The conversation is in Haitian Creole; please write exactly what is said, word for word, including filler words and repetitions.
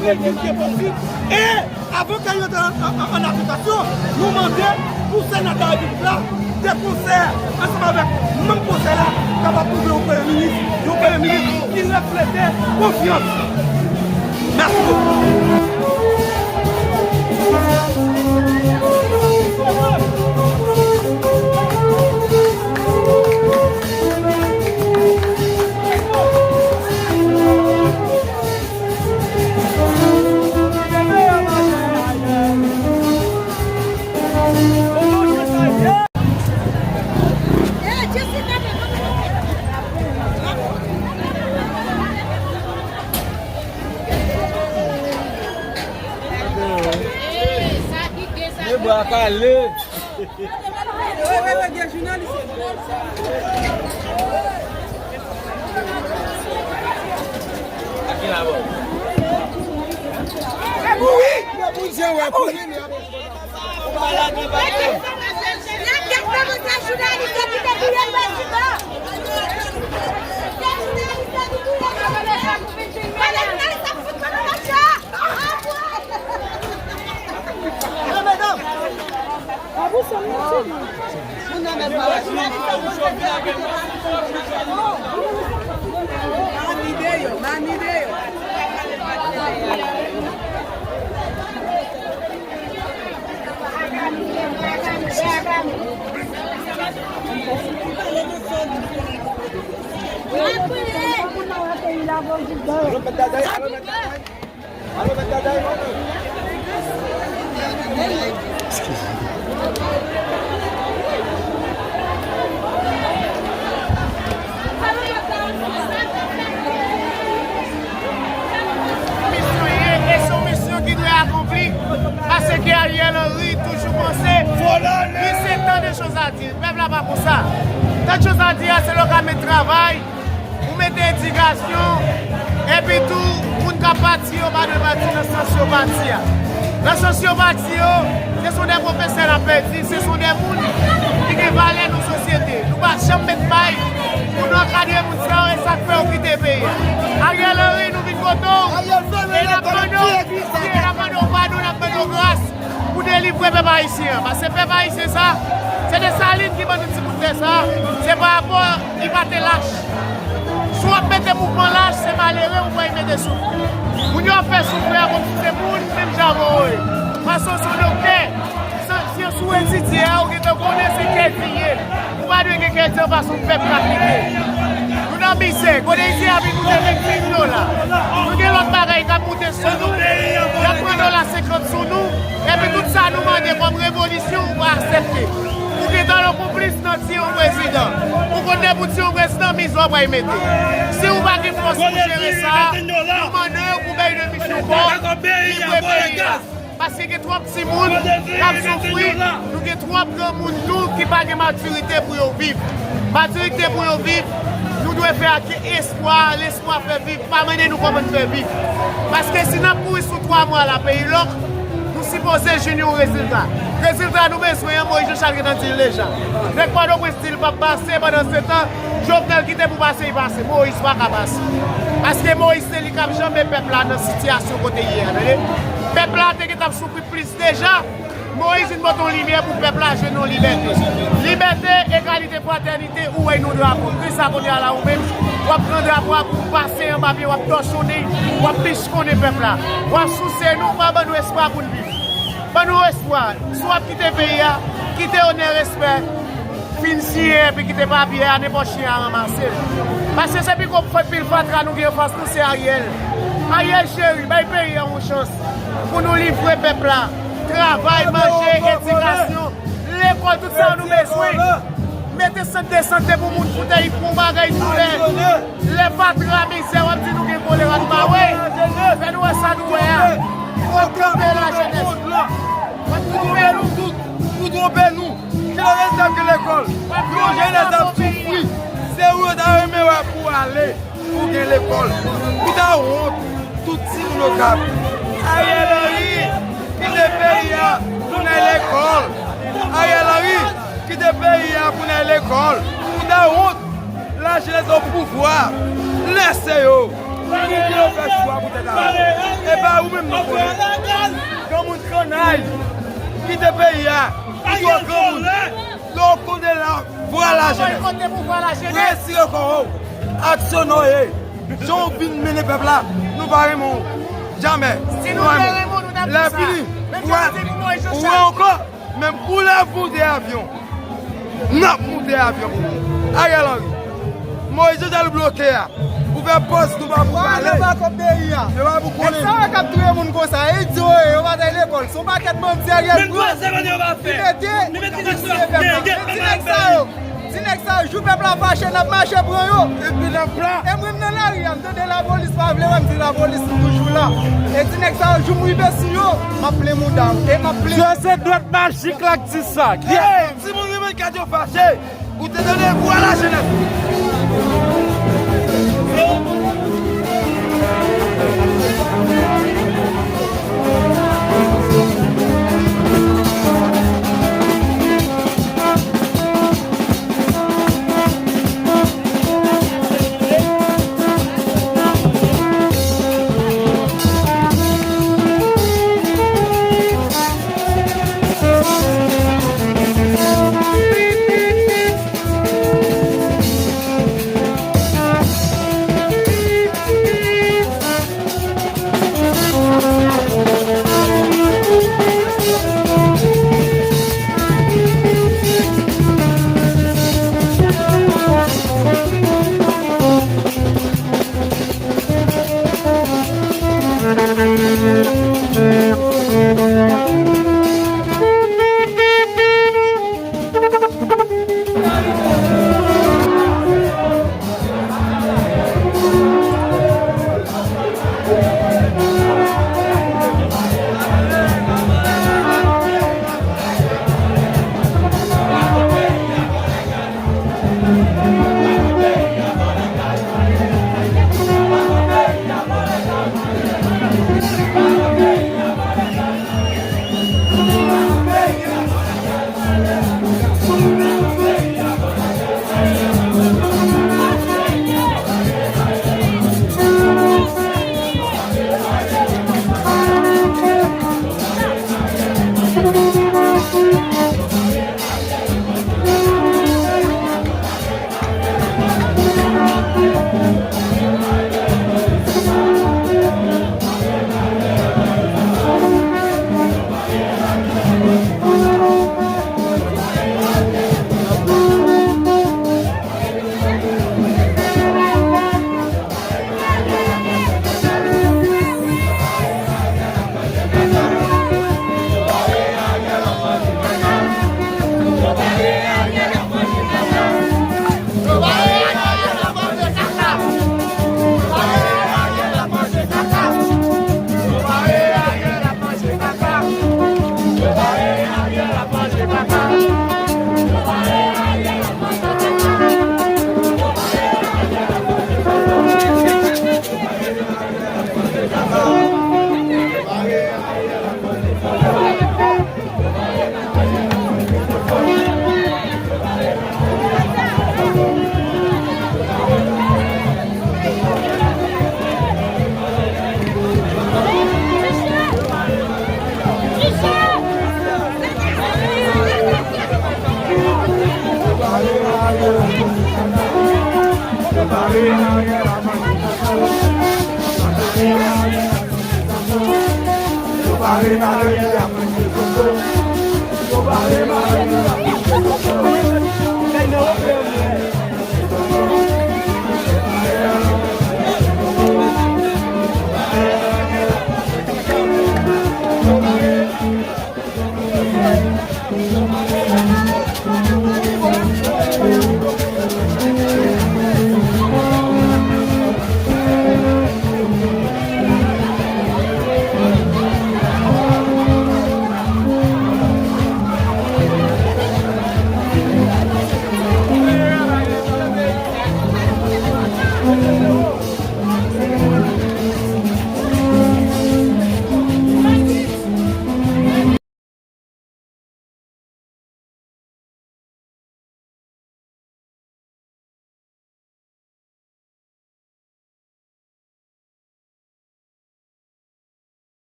Trè vit ke posib. E avan ke yo antre an, an, an aplikasyon, nou mande pou Sena de la Repiblik la, de konsè ansanm avèk manm konsèy la, kapab twouve yon premye minis, yon premye minis ki reflete konfyans. Mèsi bokou. E bra kale. Misyon ye, e se yon misyon ki dwe akonpli, paske Ariel Henry toujou panse li se tan de choz a di. Pèp la pa konsa. Tan de choz a di a, se lè w ka met travay, ou mete edikasyon, epi tou, moun k ap pati yo pa dwe pati nan sans yo pati a. Nan sans yo pati yo, se sou de pwofesè n ap pèdi, se sou de moun ki gen valè nan sosyete. Nou pa janm met pay pou nou ankadre moun sa yo, e sa k fè yo kite peyi a. Ariel Henry, nou vin kote w, e n ap mande w pitye, n ap mande w padon, n ap mande w gras pou delivre pèp ayisyen an. Paske pèp ayisyen sa, se Desalin ki ban nou timoun tè sa, se pa rapò li pa te lach. Si w ap mete mouvman lach, se malere ou pral mete soufri. Moun yo ap fè soufri a kòmsi se moun menm jan avè w yo ye. Paske w se yon doktè, syans ou etidye a, ou gentan konnen se kè di ye. Ou pa dwe gen kè di anfas yon pèp k ap lite. Nou nan mizè. Kote isi a vin moute venn mil dola. Nou gen lòt bagay k ap moute sou nou. Y ap pran dola senkant sou nou. Epi tout sa nou mande kòm revolisyon, ou pa aksepte. Ou gentan yon konplis nan tiye yon prezidan. Ou konn depi w tiye yon prezidan, mizè w pral mete. Si ou pa gen fòs pou jere sa, nou mande w pou bay demisyon pa w, livre peyi a. Paske gen twòp timoun k ap soufri, nou gen twòp granmoun tou ki pa gen matirite pou yo viv. Matirite pou yo viv, nou dwe fè ak espwa, lespwa fè viv, pa mande nou kòman n fè viv. Paske si n ap kouri sou twa mwa la, peyi lòk, nou sipoze jwenn yon rezilta. Rezilta nou bezwen an, Moyiz Janchal gentan di l deja. Nèg Pòtoprens di l p ap pase, pandan se tan, Jovenel kite pou pase, li pase. Moyiz pa ka pase. Paske Moyiz se li k ap janbe pèp la nan sitiyasyon kote l ye a, tande. Pèp la te gentan ap soufri plis deja. Moyiz vin pote yon limyè pou pèp la jwenn yon libète. Libète, egalite, fratènite, ou wè nou drapo. Kisa kounye a la ou menm, w ap pran drapo a pou w pase anba pye, w ap tòchonnen, w ap pichkonnen pèp la. W ap souse nou, w pa ban nou espwa pou n viv. Ban nou espwa. Si w ap kite peyi a, kite onè, respè. Fin siyen epi kite papye a, nenpòt chen a ranmase l. Paske se pi gwo fòt pil fatra nou gen anfas nou, se Ariel. Ariel cheri, bay peyi a yon chans pou nou livre pèp la. Travay, manje, edikasyon, lekòl, tout sa nou bezwen. Mete sant de sante pou moun, pou tèl, pou bagay nou lè. Lè fatra, mizè, w ap di nou gen kolera, nou pa wè. Fè nou wè sa nou wè a. W ap twonpe lajenès. W ap twonpe nou. Pou twonpe nou. Kilè w gen lekòl? Yon jenès ap soufri. Se ou yo ta renmen wè pou ale, pou gen lekòl. Ou ta wont, tout timoun Okap. Ariel Henry, kite peyi a pou n al lekòl. Ariel Henry, kite peyi a pou n al lekòl. Ou ta wont, lajenès o pouvwa. Lèse yo. Moun ki yo fè chwa pou tèt a yo. E pa ou menm nou konnen. Granmoun kannay. Kite peyi a. Ou twò granmoun. Lè w konde la, vwa lajenès. Retire kò w. Aksyonè w ye. Jan w vin mennen pèp la, nou pa renmen w. Jamè. Si nou te renmen w, nou t ap di sa. Lè fini, ou wè, ou wè ankò. Menm koulè moute avyon. N ap moute avyon pou ou. Ariel Henry. Moïse Jean-Charles bloke a. Pou fè pòs nou pa pou pale. Yo pa pou konnen. Nèg sa yo k ap touye moun konsa, e idyo yo ye, yo pa t al lekòl. Se yon pakèt bandi Ariel pran. Li mete, li mete ti nèg sa yo. Ti nèg sa yo, jou pèp la fache, n ap mache pran yo. Epi n ap la. E mwen m nan lari a, m tande lapolis pa vle wè m, di lapolis m toujou la. E ti nèg sa yo, jou m rive sou yo, m ap plen mouda yo. E m ap plen. Sa se dwèt majik la k di sa. Hey, timoun Rive Kat yo fache. Ou te tande vwa lajenès.